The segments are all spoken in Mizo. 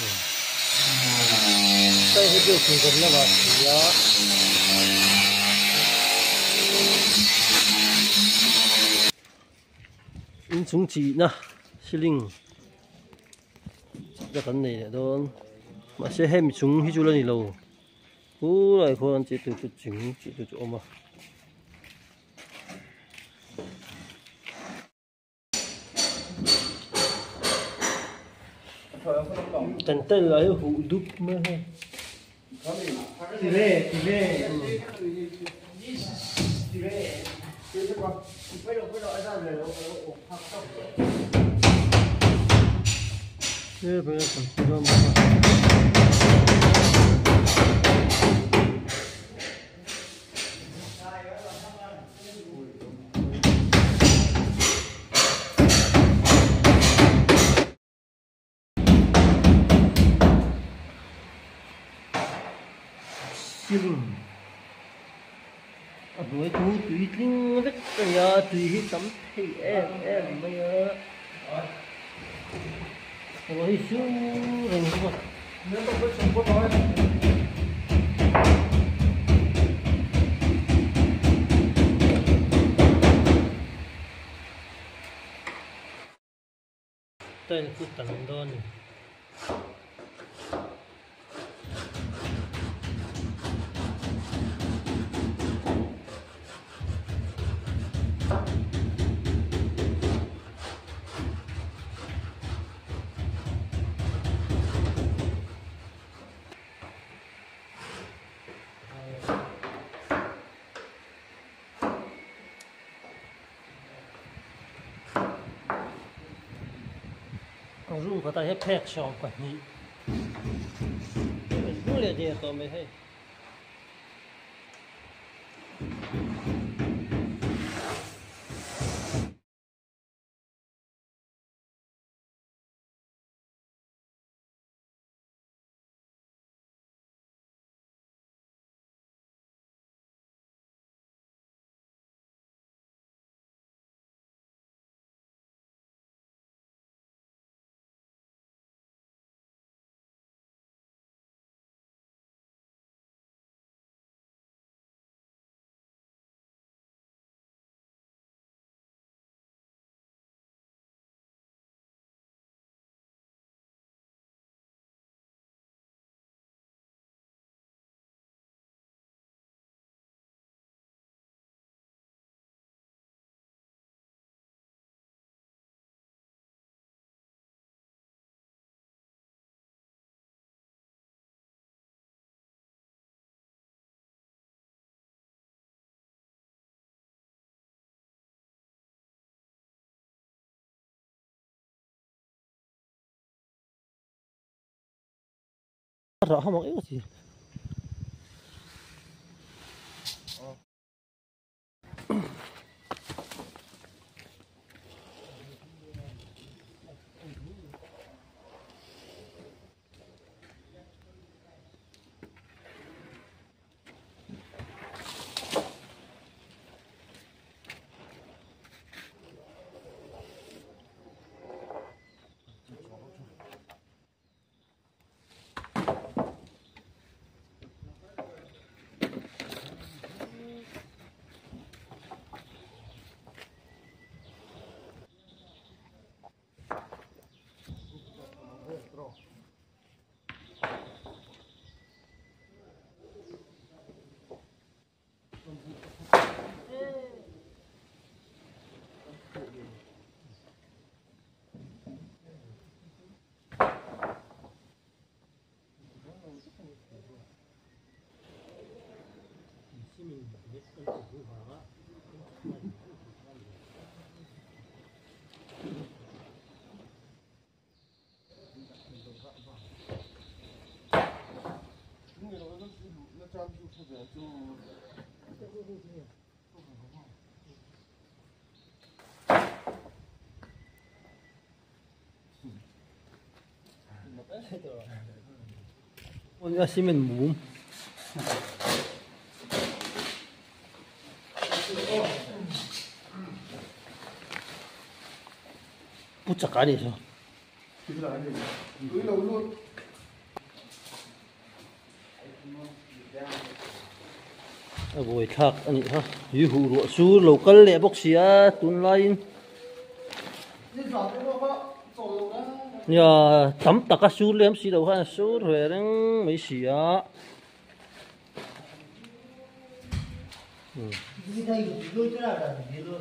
Hei hi chu thingkawm lamah a ni a. Inchung chihna ceiling chihna kan nei leh dawn mahse hemi chung hi chu la ni lo khulai khuan an chih tur chu ching chih tur chu a awm a. Kan tel lah hi huh dup mai a hei. Ceiling a hnuai chu tui tling vek a ni a tui hi tam thei em em mai a ruah hi sur reng bawk a. Tile chu tam dawn a ni. Room kawtah hian phek 12 hnung leh der tawh mai hei. Rah hamak eng a ti. Cement mum. Pu chak a ni chu. A buai thlak a nih kha tui huh ruah chu lo kal leh bawk si a tunlaiin nia tam taka sur lem si lo khan a sur ve reng mai si a.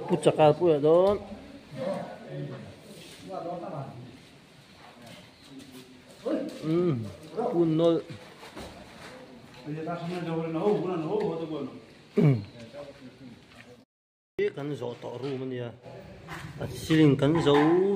Pu chaka pawh ah dawn. Pu nawlh. Kan zawh tawh room a nia a ceiling kan zo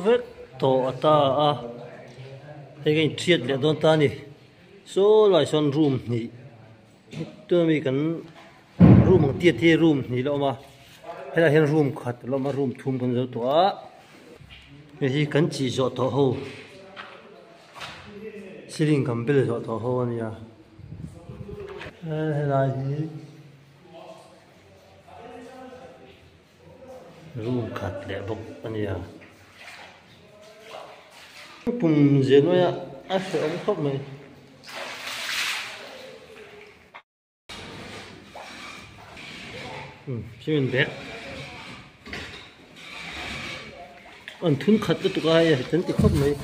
vek tawh a ta a hei ka inthiat leh dawn ta a ni saw lai sawn room hnih tuna mi kan room ang tiat hi room hnih la awm a helaiah hian room khat a la awm a room thum kan zo tawh a hei hi kan chih zawh tawh ho ceiling kan bel zawh tawh ho a nia helai hi. Room khat leh bawk a nia. Pum zia nuaia a hrehawm khawp mai. Cement bag an thun khat lutuk a hei kan ti khawp mai.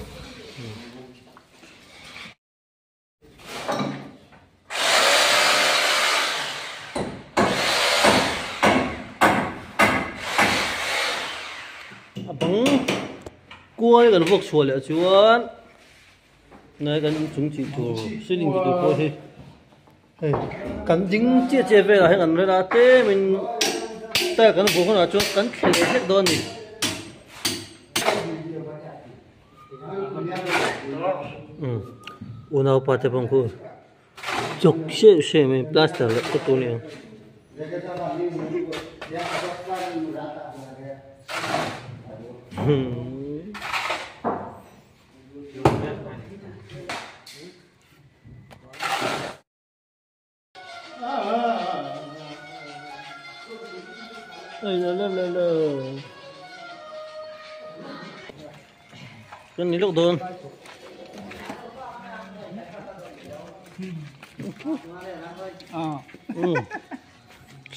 A bang kual kan vawk chhuah leh chuan nai kan inchung chih tur ceiling tih tur pawh hi hei kan ding chiah chiah velah hian an rel a tlemin tile kan vuah hunah chuan kan thle leh hlek dawn a ni. Unaupa te pawh khu chawk hreuh hreuh mai plaster leh te tur a ni ang. Kan ni lawk dawn.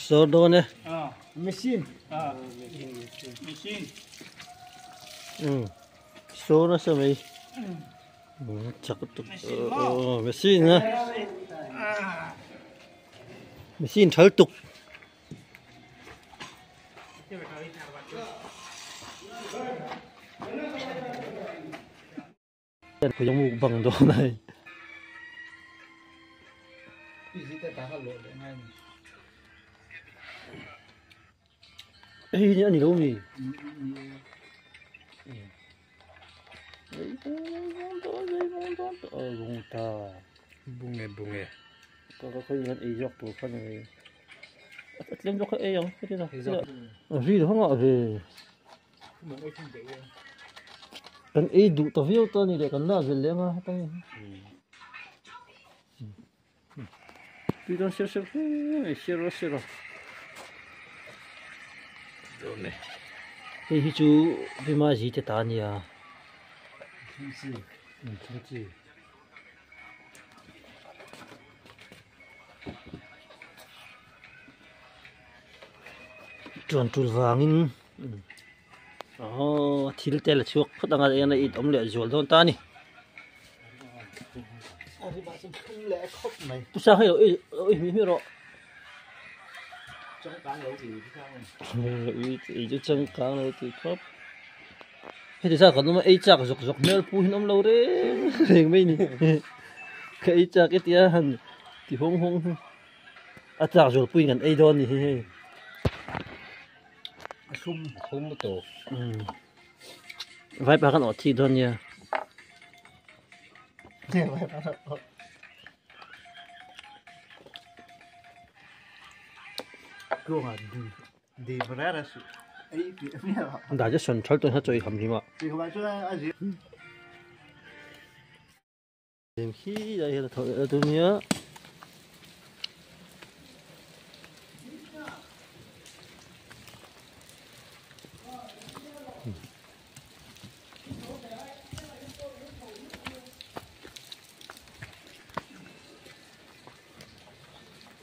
Sawr dawn e. Machine. Machine. Sawr nasa mai. Chak tuk machine a machine thal tuk mukbang dawn a hei hi a ni lo mi. Bunge bunge. Ka ka khawi hian ei zawk tur kha ni. A tlem zawk kha ei ang ka ti na. Ri lo hawng ah ve. Kan ei duh ta viau ta ni leh kan la zel leh anga heta hi. Tui dawn sir sir hle mai sir a sir a. Hei hi chu Bima zi te ta a nia. Tuan tul vangin aw thil te la chhuak phawt anga eng a it awm leh zual dawn ta a ni. Pu sang hei ui ui hmi hmi rawh. Ui chu changkang lo ti khawp. Heti zat kan awm a ei chak zawk zawk hmel pu hi an awm lo reng reng mai ni. Ka ei chak e tia han ti hawng hawng hi a chak zual puiin kan ei dawn a ni hi hei. A thlum thlum lutuk. Vaipa khan awh thik dawn nia. Digestion thal tawn hian chaw i ham hlim a. Khi lai hian a tho leh dawn nia.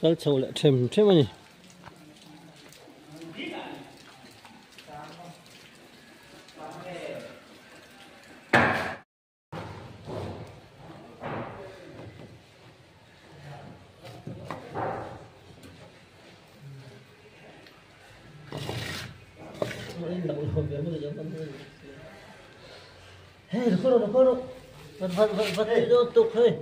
Kal chho leh them them a ni. Hey, record, record. Vật vật vật vật đi đâu tục hey.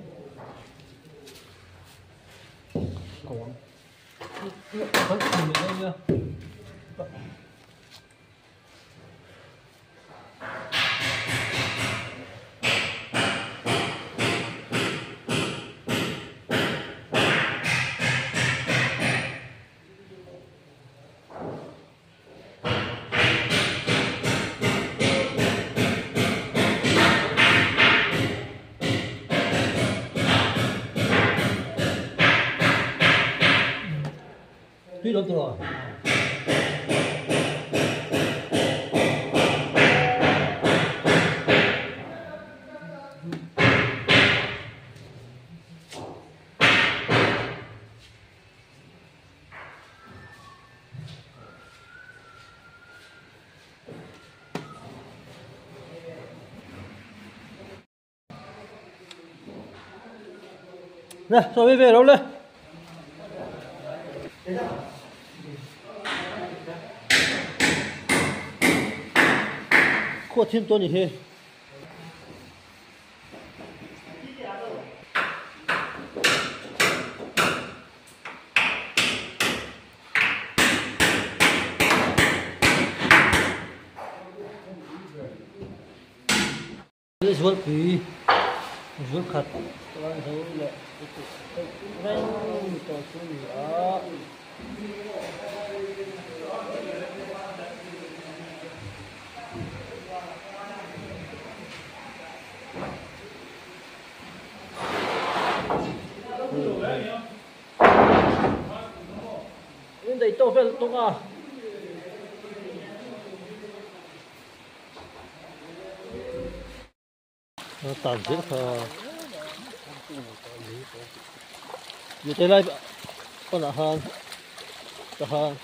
Tuy lắm rồi. Nè, rồi về đâu lên. Khua thêm tôi nhỉ thế. Zual pui zual khat chuan zo leh reng tawh chu a ni a. In dei tawh vel tawk a. Tàn dễ thà như thế này con là hàng ta hàng